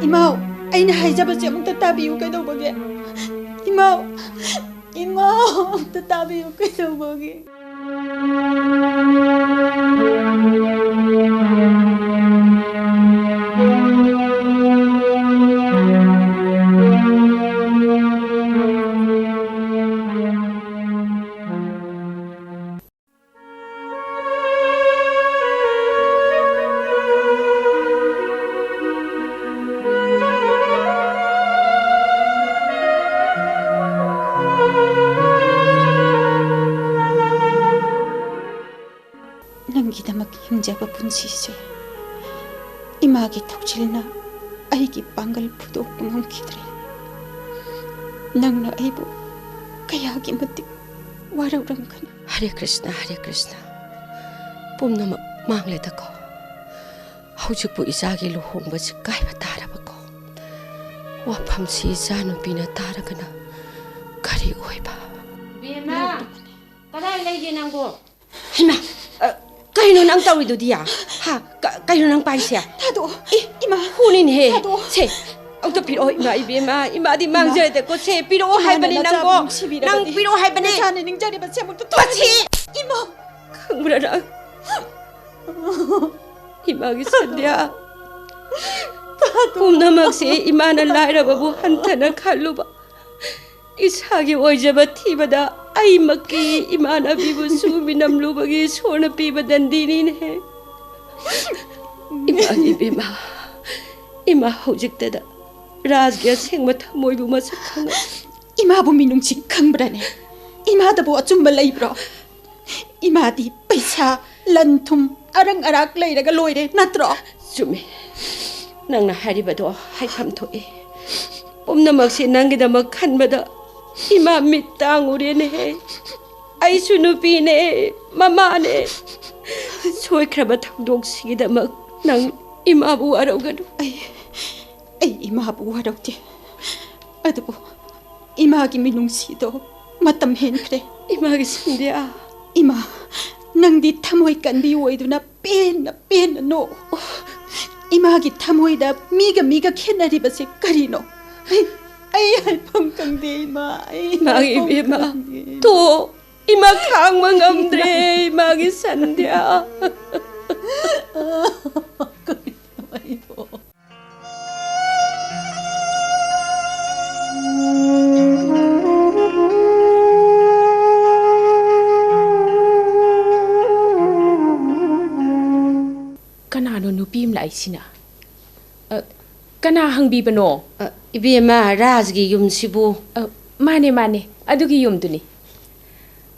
ꯏꯃꯥꯎ, ꯑꯩꯅ ꯍꯥꯏꯖꯕꯁꯦ ꯑꯃꯨꯛꯇ ꯇꯥꯕꯤꯌꯨ ꯀꯩꯗꯧꯕꯒꯦ? ꯏꯃꯥꯎ꯫ ꯏꯃꯥ, ꯑꯝꯇ ꯇꯥꯕꯤꯌꯨ, ꯀꯩꯗꯧꯕꯒꯤ? ꯅꯪꯒꯤꯗꯃꯛ ꯍꯤꯡꯖꯕ ꯄꯨꯟꯁꯤꯁꯦ ꯏꯃꯥꯒꯤ ꯊꯧꯖꯤꯜꯅ ꯑꯩꯒꯤ ꯄꯥꯡꯒꯜ ꯐꯨꯗꯣꯛꯄ ꯉꯝꯈꯤꯗ꯭ꯔꯦ꯫ ꯅꯪꯅ ꯑꯩꯕꯨ ꯀꯌꯥꯒꯤ ꯃꯇꯤꯛ ꯋꯥꯔꯧꯔꯝꯒꯅꯤ꯫ ꯍꯔꯦ ꯀ꯭ꯔꯤꯁꯅ, ꯍꯔꯦ ꯀ꯭ꯔꯤꯁꯅ꯫ ꯄꯨꯝꯅꯃꯛ ꯃꯥꯡꯂꯦꯗꯀꯣ꯫ ꯍꯧꯖꯤꯛꯄꯨ ꯏꯆꯥꯒꯤ ꯂꯨꯍꯣꯡꯕꯁꯤ ꯀꯥꯏꯕ ꯇꯥꯔꯕꯀꯣ꯫ ꯋꯥꯐꯝꯁꯤ ꯏꯆꯥꯅꯨꯄꯤꯅ ꯇꯥꯔꯒꯅ ꯀꯔꯤ ꯑꯣꯏꯕ? ꯕꯦꯝꯃ, ꯀꯗꯥꯏ ꯂꯩꯒꯦ ꯅꯪꯕꯨ? ꯍꯩꯃꯥ, ꯑ, ꯀꯩꯅꯣ ꯅꯪ ꯇꯧꯔꯤꯗꯨꯗꯤ? ꯍꯥ? ꯀ-, ꯀꯩꯅꯣ ꯅꯪ ꯄꯥꯏꯁꯦ? ꯊꯥꯗꯣꯛꯑꯣ꯫ ꯏ, ꯏꯃꯥ꯫ ꯍꯨꯅꯤꯅꯦꯍꯦ꯫ ꯊꯥꯗꯣꯛꯑꯣ꯫ ꯁꯦ, ꯑꯝꯇ ꯄꯤꯔꯛꯑꯣ, ꯏꯃꯥ, ꯏꯕꯦꯝꯃ, ꯏꯃꯥꯗꯤ ꯏꯃꯥ꯫ ꯃꯥꯡꯖꯔꯦꯗꯀꯣ꯫ ꯁꯦ, ꯄꯤꯔꯛꯑꯣ ꯏꯃꯥꯅ ꯍꯥꯏꯕꯅꯤ ꯅꯆꯥꯕꯨ ꯅꯪꯕꯣ꯫ ꯅꯨꯡꯁꯤꯕꯤꯔꯕꯗꯤ ꯅꯪ ꯄꯤꯔꯛꯑꯣ ꯍꯥꯏꯕꯅꯤ꯫ ꯅꯆꯥꯅ ꯅꯤꯡꯖꯔꯤꯕꯁꯦ ꯑꯃꯨꯛꯇ ꯃꯁꯤ! ꯊꯨꯡꯍꯟꯕꯤꯌꯨ꯫ ꯏꯃꯥ! ꯈꯪꯕ꯭ꯔꯥ ꯅꯪ? ꯏꯃꯥꯒꯤ ꯁꯟꯗ꯭ꯌꯥ꯫ ꯄꯨꯝꯅꯃꯛꯁꯦ ꯏꯃꯥꯅ ꯂꯥꯏꯔꯕꯕꯨ ꯍꯟꯊꯅ ꯈꯜꯂꯨꯕ꯫ ꯏꯁꯥꯒꯤ ꯑꯣꯏꯖꯕ ꯊꯤꯕꯗ ꯑꯩꯃꯛꯀꯤ ꯏꯃꯥꯟꯅꯕꯤꯕꯨꯁꯨ ꯃꯤꯅꯝꯂꯨꯕꯒꯤ ꯏꯁꯣꯔꯅ ꯄꯤꯕ ꯗꯟꯗꯤꯅꯤꯅꯦ꯫ ꯏꯃꯥ ꯏꯕꯦꯝꯃ, ꯏꯃꯥ ꯍꯧꯖꯤꯛꯇꯗ ꯔꯥꯖꯒꯤ ꯑꯁꯦꯡꯕ ꯊꯃꯣꯏꯕꯨ ꯃꯁꯛ ꯈꯪꯉꯦ꯫ ꯏꯃꯥꯕꯨ ꯃꯤꯅꯨꯡꯁꯤ ꯈꯪꯕ꯭ꯔꯅꯦ? ꯏꯃꯥꯗꯕꯨ ꯑꯆꯨꯝꯕ ꯂꯩꯕ꯭ꯔꯣ? ꯏꯃꯥꯗꯤ ꯄꯩꯁꯥ, ꯂꯟ ꯊꯨꯝ, ꯑꯔꯪ ꯑꯔꯥꯛ ꯂꯩꯔꯒ ꯂꯣꯏꯔꯦ, ꯅꯠꯇ꯭ꯔꯣ? ꯆꯨꯝꯃꯤ꯫ ꯅꯪꯅ ꯍꯥꯏꯔꯤꯕꯗꯣ ꯍꯥꯏꯐꯝ ꯊꯣꯛꯏ꯫ ꯄꯨꯝꯅꯃꯛꯁꯤ ꯅꯪꯒꯤꯗꯃꯛ ꯈꯟꯕꯗ ꯏꯃꯥ ꯃꯤꯠ ꯇꯥꯡꯉꯨꯔꯦꯅꯦꯍꯦ꯫ ꯑꯩꯁꯨ ꯅꯨꯄꯤꯅꯦ, ꯃꯃꯥꯅꯦ꯫ ꯁꯣꯏꯈ꯭ꯔꯕ ꯊꯧꯗꯣꯛꯁꯤꯒꯤꯗꯃꯛ ꯅꯪ ꯏꯃꯥꯕꯨ ꯋꯥꯔꯧꯒꯅꯨ꯫ ꯑꯩ, ꯑꯩ ꯏꯃꯥꯕꯨ ꯋꯥꯔꯧꯗꯦ꯫ ꯑꯗꯨꯕꯨ ꯏꯃꯥꯒꯤ ꯃꯤꯅꯨꯡꯁꯤꯗꯣ ꯃꯇꯝ ꯍꯦꯟꯈ꯭ꯔꯦ꯫ ꯏꯃꯥꯒꯤ ꯁꯟꯗ꯭ꯌꯥ꯫ ꯏꯃꯥ, ꯅꯪꯗꯤ ꯊꯃꯣꯏ ꯀꯟꯕꯤ ꯑꯣꯏꯗꯨꯅ ꯄꯦꯟꯅ, ꯄꯦꯟꯅ ꯅꯣꯛꯎ꯫ ꯏꯃꯥꯒꯤ ꯊꯃꯣꯏꯗ ꯃꯤꯒ ꯃꯤꯒ ꯈꯦꯠꯅꯔꯤꯕꯁꯦ ꯀꯔꯤꯅꯣ? ꯑꯩ, ꯑꯩ ꯍꯥꯏꯐꯝ ꯈꯪꯗꯦ, ꯏꯃꯥ꯫ ꯑꯩ ꯏꯃꯥꯒꯤ ꯍꯥꯏꯐꯝ ꯏꯕꯦꯝꯃ꯫ ꯈꯪꯗꯦ꯫ ꯇꯣ, ꯏꯃꯥ ꯈꯥꯡꯕ ꯉꯝꯗ꯭ꯔꯦ, ꯏꯃꯥꯒꯤ ꯁꯟꯙ꯭ꯌꯥ꯫ ꯀꯔꯤꯅꯣ ꯑꯩꯕꯣ? ꯀꯅꯥꯅꯣ ꯅꯨꯄꯤ ꯑꯃ ꯂꯥꯛꯏꯁꯤꯅ? ꯑ, ꯀꯅꯥ ꯍꯪꯕꯤꯕꯅꯣ? ꯑ, ꯏꯕꯦꯝꯃ, ꯔꯥꯖꯒꯤ ꯌꯨꯝꯁꯤꯕꯨ? ꯑ, ꯃꯥꯅꯦ, ꯃꯥꯅꯦ, ꯑꯗꯨꯒꯤ ꯌꯨꯝꯗꯨꯅꯤ꯫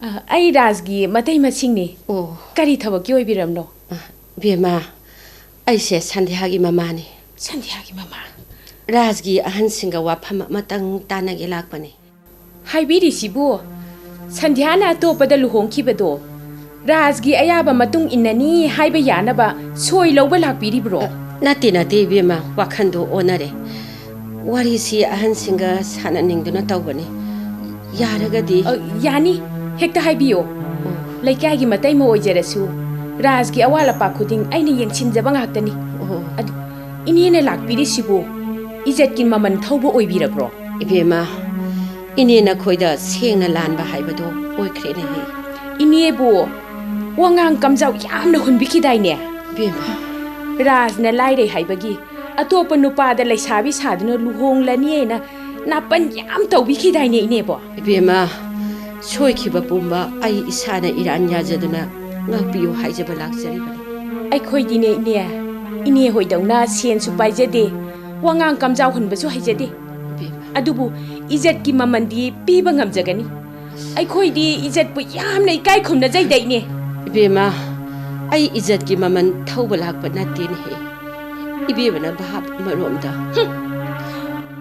ꯑ, ꯑꯩ ꯔꯥꯖꯒꯤ ꯃꯇꯩ ꯃꯁꯤꯡꯅꯤ꯫ ꯑꯣ꯫ ꯀꯔꯤ ꯊꯕꯛꯀꯤ ꯑꯣꯏꯕꯤꯔꯕꯅꯣ? ꯑ, ꯏꯕꯦꯝꯃ, ꯑꯩꯁꯦ ꯁꯟꯙ꯭ꯌꯥꯒꯤ ꯃꯃꯥꯅꯤ꯫ ꯁꯟꯙ꯭ꯌꯥꯒꯤ ꯃꯃꯥ? ꯔꯥꯖꯒꯤ ꯑꯍꯟꯁꯤꯡꯒ ꯋꯥꯐꯝ ꯑꯃꯇꯪ ꯇꯥꯟꯅꯒꯦ ꯂꯥꯛꯄꯅꯤ꯫ ꯍꯥꯏꯕꯤꯔꯤꯁꯤꯕꯨ, ꯁꯟꯙ꯭ꯌꯥꯅ ꯑꯇꯣꯞꯄꯗ ꯂꯨꯍꯣꯡꯈꯤꯕꯗꯣ ꯔꯥꯖꯒꯤ ꯑꯌꯥꯕ ꯃꯇꯨꯡ ꯏꯟꯅꯅꯤ ꯍꯥꯏꯕ ꯌꯥꯅꯕ ꯁꯣꯏ ꯂꯧꯕ ꯂꯥꯛꯄꯤꯔꯤꯕ꯭ꯔꯣ? ꯑ, ꯅꯠꯇꯦ, ꯅꯠꯇꯦ, ꯏꯕꯦꯝꯃ, ꯋꯥꯈꯟꯗꯣ ꯑꯣꯟꯅꯔꯦ꯫ ꯋꯥꯔꯤꯁꯤ ꯑꯍꯟꯁꯤꯡꯒ ꯁꯥꯟꯅꯅꯤꯡꯗꯨꯅ ꯇꯧꯕꯅꯤ꯫ ꯌꯥꯔꯒꯗꯤ꯫ ꯑ, ꯌꯥꯅꯤ, ꯍꯦꯛꯇ ꯍꯥꯏꯕꯤꯌꯣ꯫ ꯑꯣ꯫ ꯂꯩꯀꯥꯏꯒꯤ ꯃꯇꯩ ꯑꯃ ꯑꯣꯏꯖꯔꯁꯨ, ꯔꯥꯖꯒꯤ ꯑꯋꯥꯠ ꯑꯄꯥ ꯈꯨꯗꯤꯡ ꯑꯩꯅ ꯌꯦꯡꯁꯤꯟꯖꯕ ꯉꯥꯛꯇꯅꯤ꯫ ꯑꯣ꯫ ꯑꯗꯨ, ꯏꯅꯦꯅ ꯂꯥꯛꯄꯤꯔꯤꯁꯤꯕꯨ ꯏꯖꯠꯀꯤ ꯃꯃꯜ ꯊꯧꯕ ꯑꯣꯏꯕꯤꯔꯕ꯭ꯔꯣ? ꯏꯕꯦꯝꯃ, ꯏꯅꯦ ꯅꯈꯣꯏꯗ ꯁꯦꯡꯅ ꯂꯥꯟꯕ ꯍꯥꯏꯕꯗꯨ ꯑꯣꯏꯈ꯭ꯔꯦꯅꯦꯍꯦ꯫ ꯏꯅꯦꯕꯨ ꯋꯥꯉꯥꯡ ꯀꯝꯖꯥꯎ ꯌꯥꯝꯅ ꯍꯨꯟꯕꯤꯈꯤꯗꯥꯏꯅꯦ? ꯏꯕꯦꯝꯃ꯫ ꯔꯥꯖꯅ ꯂꯥꯏꯔꯩ ꯍꯥꯏꯕꯒꯤ ꯑꯇꯣꯞꯄ ꯅꯨꯄꯥꯗ ꯂꯩꯁꯥꯕꯤ ꯁꯥꯗꯨꯅ ꯂꯨꯍꯣꯡꯂꯅꯤ ꯍꯥꯏꯅ ꯅꯥꯄꯟ ꯌꯥꯝ ꯇꯧꯕꯤꯈꯤꯗꯥꯏꯅꯦ, ꯏꯅꯦꯕꯣ? ꯏꯕꯦꯝꯃ, ꯁꯣꯏꯈꯤꯕ ꯄꯨꯝꯕ ꯑꯩ ꯏꯁꯥꯅ ꯏꯔꯥꯟ ꯌꯥꯖꯗꯨꯅ ꯉꯥꯛꯄꯤꯌꯨ ꯍꯥꯏꯖꯕ ꯂꯥꯛꯆꯔꯤꯕꯅꯤ꯫ ꯑꯩꯈꯣꯏꯗꯤꯅꯦ, ꯏꯅꯦ, ꯏꯅꯦ ꯍꯣꯏꯗꯧꯅ ꯁꯦꯟꯁꯨ ꯄꯥꯏꯖꯗꯦ, ꯋꯥꯉꯥꯡ ꯀꯝꯖꯥꯎ ꯍꯨꯟꯕꯁꯨ ꯍꯩꯖꯗꯦ꯫ ꯏꯕꯦꯝꯃ꯫ ꯑꯗꯨꯕꯨ ꯏꯖꯠꯀꯤ ꯃꯃꯜꯗꯤ ꯄꯤꯕ ꯉꯝꯖꯒꯅꯤ꯫ ꯑꯩꯈꯣꯏꯗꯤ ꯏꯖꯠꯄꯨ ꯌꯥꯝꯅ ꯏꯀꯥꯏ ꯈꯨꯝꯅꯖꯩꯗ, ꯏꯅꯦ꯫ ꯏꯕꯦꯝꯃ, ꯑꯩ ꯏꯖꯠꯀꯤ ꯃꯃꯜ ꯊꯧꯕ ꯂꯥꯛꯄ ꯅꯠꯇꯦꯅꯦꯍꯦ꯫ ꯏꯕꯦꯝꯃꯅ ꯚꯥꯞ ꯑꯃꯔꯣꯝꯗ꯫ ꯍꯨꯝ!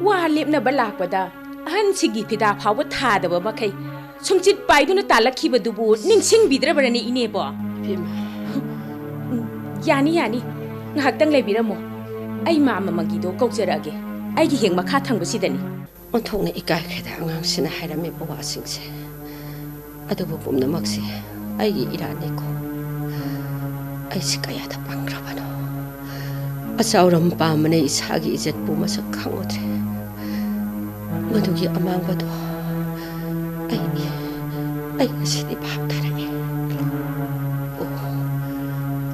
ꯋꯥ ꯂꯦꯞꯅꯕ ꯂꯥꯛꯄꯗ ꯑꯍꯟꯁꯤꯡꯒꯤ ꯐꯤꯗꯥ ꯐꯥꯎꯕ ꯊꯥꯗꯕ ꯃꯈꯩ ꯁꯨꯝꯆꯤꯠ ꯄꯥꯏꯗꯨꯅ ꯇꯥꯜꯂꯛꯈꯤꯕꯗꯨꯕꯨ ꯅꯤꯡꯁꯤꯡꯕꯤꯗ꯭ꯔꯕ꯭ꯔꯅꯦ, ꯏꯅꯦꯕꯣ? ꯏꯕꯦꯝꯃ꯫ ꯎꯝ, ꯌꯥꯅꯤ, ꯌꯥꯅꯤ꯫ ꯉꯥꯏꯍꯥꯛꯇꯪ ꯂꯩꯕꯤꯔꯝꯃꯣ꯫ ꯑꯩ ꯃꯥꯝꯃ ꯃꯪꯒꯤꯗꯣ ꯀꯧꯖꯔꯛꯑꯒꯦ꯫ ꯑꯩꯒꯤ ꯍꯦꯛ ꯃꯈꯥ ꯊꯪꯕꯁꯤꯗꯅꯤ꯫ ꯑꯣꯟꯊꯣꯛꯅ ꯏꯀꯥꯏꯈ꯭ꯔꯦꯗ ꯑꯉꯥꯡꯁꯤꯅ ꯍꯥꯏꯔꯝꯃꯤꯕ ꯋꯥꯁꯤꯡꯁꯦ꯫ ꯑꯗꯨꯕꯨ ꯄꯨꯝꯅꯃꯛꯁꯦ ꯑꯩꯒꯤ ꯏꯔꯥꯟꯅꯤꯀꯣ꯫ ꯑꯩꯁꯦ ꯀꯌꯥꯗ ꯄꯪꯈ꯭ꯔꯕꯅꯣ꯫ ꯑꯆꯥꯎꯔꯝ ꯄꯥꯝꯕꯅ ꯏꯁꯥꯒꯤ ꯏꯖꯠꯄꯨ ꯃꯁꯛ ꯈꯪꯉꯨꯗ꯭ꯔꯦ꯫ ꯃꯗꯨꯒꯤ ꯑꯃꯥꯡꯕꯗꯣ ꯑꯩ ꯑꯩ ꯉꯁꯤꯗꯤ ꯚꯥꯞ ꯇꯥꯔꯛꯑꯦ꯫ ꯑꯣ,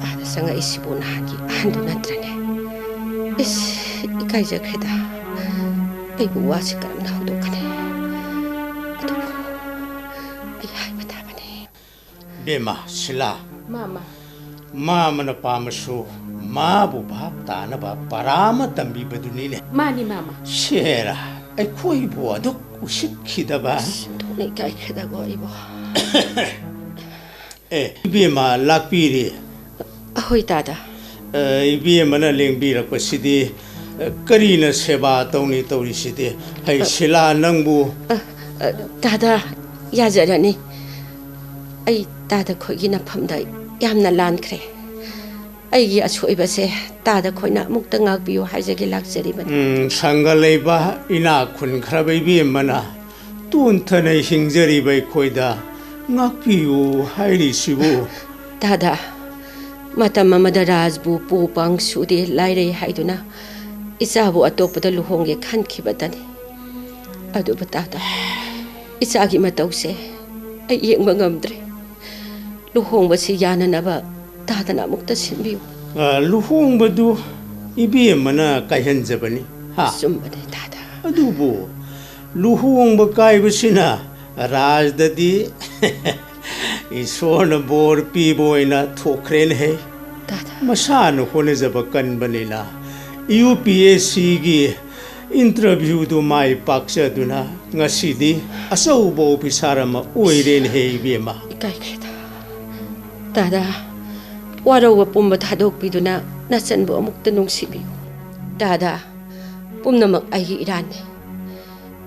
ꯑꯥꯗ ꯆꯪꯉꯛꯏꯁꯤꯕꯨ ꯅꯍꯥꯟꯒꯤ ꯑꯍꯟꯗꯨ ꯅꯠꯇ꯭ꯔꯅꯦ? ꯏꯁ, ꯏꯀꯥꯏꯖꯈ꯭ꯔꯦꯗ꯫ ꯑꯩꯕꯨ ꯋꯥꯁꯤ ꯀꯔꯝꯅ ꯍꯧꯗꯣꯛꯀꯅꯤ? ꯑꯗꯨꯕꯨ ꯑꯩ ꯍꯥꯏꯕ ꯇꯥꯕꯅꯤ꯫ ꯕꯦꯝꯃ ꯁꯤꯂꯥ, ꯃꯥꯃ꯫ ꯃꯥꯃꯅ ꯄꯥꯝꯃꯁꯨ ꯃꯥꯕꯨ ꯚꯥꯞ ꯇꯥꯅꯕ ꯄꯔꯥ ꯑꯃ ꯇꯝꯕꯤꯕꯗꯨꯅꯤꯅꯦ꯫ ꯃꯥꯅꯤ, ꯃꯥꯃ꯫ ꯁꯦꯔꯥ, ꯑꯩꯈꯣꯏꯕꯨ ꯑꯗꯨꯛ ꯎꯁꯤꯠꯈꯤꯗꯕ꯫ ꯑꯁ, ꯑꯣꯟꯊꯣꯛꯅ ꯏꯀꯥꯏꯈ꯭ꯔꯦꯗꯀꯣ ꯑꯩꯕꯨ꯫ ꯑꯦ, ꯏꯕꯦꯝꯃ ꯂꯥꯛꯄꯤꯔꯦ꯫ ꯑꯍꯣꯏ, ꯇꯥꯗ꯫ ꯑꯦ, ꯏꯕꯦꯝꯃꯅ ꯂꯦꯡꯕꯤꯔꯛꯄꯁꯤꯗꯤ, ꯑꯦ, ꯀꯔꯤꯅ ꯁꯦꯕꯥ ꯇꯧꯅꯤ ꯇꯧꯔꯤꯁꯤꯗꯤ? ꯍꯩ, ꯑ, ꯁꯤꯂꯥ, ꯅꯪꯕꯨ꯫ ꯑ, ꯑ, ꯇꯥꯗ, ꯌꯥꯖꯔꯅꯤ꯫ ꯑꯩ ꯇꯥꯗ ꯈꯣꯏꯒꯤ ꯅꯐꯝꯗ ꯌꯥꯝꯅ ꯂꯥꯟꯈ꯭ꯔꯦ꯫ ꯑꯩꯒꯤ ꯑꯁꯣꯏꯕꯁꯦ ꯇꯥꯗ ꯈꯣꯏꯅ ꯑꯃꯨꯛꯇ ꯉꯥꯛꯄꯤꯌꯨ ꯍꯥꯏꯖꯒꯦ ꯂꯥꯛꯆꯔꯤꯕꯅꯤ꯫ ꯎꯝ, ꯁꯪꯒ ꯂꯩꯕ ꯏꯅꯥꯛ ꯈꯨꯟꯈ꯭ꯔꯕ ꯏꯕꯦꯝꯃꯅ ꯇꯣꯟꯊꯅ ꯍꯤꯡꯖꯔꯤꯕ ꯑꯩꯈꯣꯏꯗ ꯉꯥꯛꯄꯤꯌꯨ ꯍꯥꯏꯔꯤꯁꯤꯕꯨ? ꯇꯥꯗ, ꯃꯇꯝ ꯑꯃꯗ ꯔꯥꯖꯕꯨ ꯄꯨ ꯄꯥꯡ ꯁꯨꯗꯦ ꯂꯥꯏꯔꯩ ꯍꯥꯏꯗꯨꯅ ꯏꯆꯥꯕꯨ ꯑꯇꯣꯞꯄꯗ ꯂꯨꯍꯣꯡꯒꯦ ꯈꯟꯈꯤꯕꯇꯅꯤ꯫ ꯑꯗꯨꯕꯨ ꯇꯥꯗ, ꯏꯆꯥꯒꯤ ꯃꯇꯧꯁꯦ ꯑꯩ ꯌꯦꯡꯕ ꯉꯝꯗ꯭ꯔꯦ꯫ ꯂꯨꯍꯣꯡꯕꯁꯤ ꯌꯥꯅꯅꯕ ꯇꯥꯗꯅ ꯑꯃꯨꯛꯇ ꯁꯤꯟꯕꯤꯌꯨ꯫ ꯑ, ꯂꯨꯍꯣꯡꯕꯗꯨ ꯏꯕꯦꯝꯃꯅ ꯀꯥꯏꯍꯟꯖꯕꯅꯤ, ꯍꯥ? ꯆꯨꯝꯕꯅꯦ, ꯇꯥꯗ꯫ ꯑꯗꯨꯕꯨ ꯂꯨꯍꯣꯡꯕ ꯀꯥꯏꯕꯁꯤꯅ ꯔꯥꯖꯗꯗꯤ ꯏꯁꯣꯔꯅ ꯕꯣꯔ ꯄꯤꯕ ꯑꯣꯏꯅ ꯊꯣꯛꯈ꯭ꯔꯦꯅꯦꯍꯦ꯫ ꯇꯥꯗ꯫ ꯃꯁꯥꯅ ꯍꯣꯠꯅꯖꯕ ꯀꯟꯕꯅꯤꯅ ꯌꯨ ꯄꯤ ꯑꯦꯁ ꯁꯤꯒꯤ ꯏꯟꯇꯔꯚ꯭ꯌꯨꯗꯨ ꯃꯥꯏ ꯄꯥꯛꯆꯗꯨꯅ ꯉꯁꯤꯗꯤ ꯑꯆꯧꯕ ꯑꯣꯐꯤꯁꯥꯔ ꯑꯃ ꯑꯣꯏꯔꯦꯅꯦꯍꯦ, ꯏꯕꯦꯝꯃ꯫ ꯏꯀꯥꯏꯈ꯭ꯔꯦꯗ꯫ ꯇꯥꯗ, ꯋꯥꯔꯧꯕ ꯄꯨꯝꯕ ꯊꯥꯗꯣꯛꯄꯤꯗꯨꯅ ꯅꯆꯟꯕꯨ ꯑꯃꯨꯛꯇ ꯅꯨꯡꯁꯤꯕꯤꯌꯨ꯫ ꯇꯥꯗ, ꯄꯨꯝꯅꯃꯛ ꯑꯩꯒꯤ ꯏꯔꯥꯟꯅꯤ꯫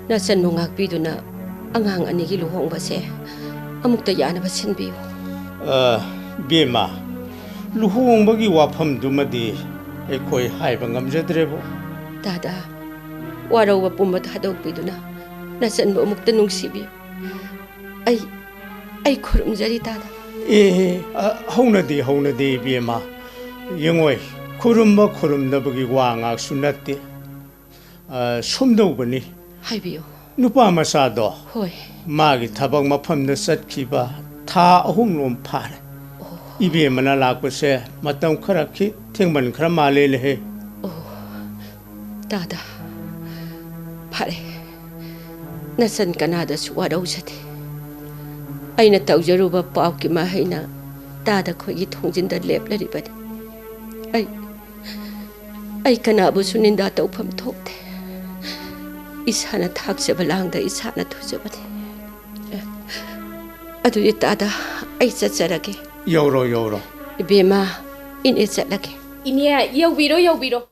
ꯅꯆꯟꯕꯨ ꯉꯥꯛꯄꯤꯗꯨꯅ ꯑꯉꯥꯡ ꯑꯅꯤꯒꯤ ꯂꯨꯍꯣꯡꯕꯁꯦ ꯑꯃꯨꯛꯇ ꯌꯥꯅꯕ ꯁꯤꯟꯕꯤꯌꯨ꯫ ꯑ, ꯕꯦꯝꯃ, ꯂꯨꯍꯣꯡꯕꯒꯤ ꯋꯥꯐꯝꯗꯨꯃꯗꯤ ꯑꯩꯈꯣꯏ ꯍꯥꯏꯕ ꯉꯝꯖꯗ꯭ꯔꯦꯕꯨ꯫ ꯇꯥꯗ, ꯋꯥꯔꯧꯕ ꯄꯨꯝꯕ ꯊꯥꯗꯣꯛꯄꯤꯗꯨꯅ ꯅꯆꯟꯕꯨ ꯑꯃꯨꯛꯇ ꯅꯨꯡꯁꯤꯕꯤꯌꯨ꯫ ꯑꯩ, ꯑꯩ ꯈꯨꯔꯨꯝꯖꯔꯤ, ꯇꯥꯗ꯫ ꯑꯦ, ꯑ, ꯍꯧꯅꯗꯦ, ꯍꯧꯅꯗꯦ, ꯏꯕꯦꯝꯃ꯫ ꯌꯦꯡꯉꯣꯏ, ꯈꯨꯔꯨꯝꯕ ꯈꯨꯔꯨꯝꯗꯕꯒꯤ ꯋꯥ ꯉꯥꯛꯁꯨ ꯅꯠꯇꯦ꯫ ꯑ, ꯁꯨꯝꯗꯧꯕꯅꯤ, ꯍꯥꯏꯕꯤꯌꯨ꯫ ꯅꯨꯄꯥ ꯃꯆꯥꯗꯣ ꯍꯣꯏ꯫ ꯃꯥꯒꯤ ꯊꯕꯛ ꯃꯐꯝꯗ ꯆꯠꯈꯤꯕ ꯊꯥ ꯑꯍꯨꯝꯂꯣꯝ ꯐꯥꯔꯦ꯫ ꯏꯕꯦꯝꯃꯅ ꯂꯥꯛꯄꯁꯦ ꯃꯇꯝ ꯈꯔ ꯈꯤ-, ꯊꯦꯡꯃꯟꯈ꯭ꯔ ꯃꯥꯜꯂꯦꯅꯦꯍꯦ꯫ ꯇꯥꯗ, ꯐꯔꯦ, ꯅꯆꯟ ꯀꯅꯥꯗꯁꯨ ꯋꯥꯔꯧꯖꯗꯦ꯫ ꯑꯩꯅ ꯇꯧꯖꯔꯨꯕ ꯄꯥꯞꯀꯤ ꯃꯍꯩꯅ ꯇꯥꯗ ꯈꯣꯏꯒꯤ ꯊꯣꯡꯖꯤꯟꯗ ꯂꯦꯞꯂꯔꯤꯕꯅꯤ꯫ ꯑꯩ, ꯑꯩ ꯀꯅꯥꯕꯨꯁꯨ ꯅꯤꯟꯗꯥ ꯇꯧꯐꯝ ꯊꯣꯛꯇꯦ꯫ ꯏꯁꯥꯅ ꯊꯥꯛꯆꯕ ꯂꯥꯡꯗ ꯏꯁꯥꯅ ꯊꯨꯖꯕꯅꯤ꯫ ꯑꯗꯨꯗꯤ ꯇꯥꯗ, ꯑꯩ ꯆꯠꯆꯔꯒꯦ꯫ ꯌꯧꯔꯣ, ꯌꯧꯔꯣ꯫ ꯏꯕꯦꯝꯃ, ꯏꯅꯦ ꯆꯠꯂꯒꯦ꯫ ꯏꯅꯦ, ꯌꯧꯕꯤꯔꯣ, ꯌꯧꯕꯤꯔꯣ꯫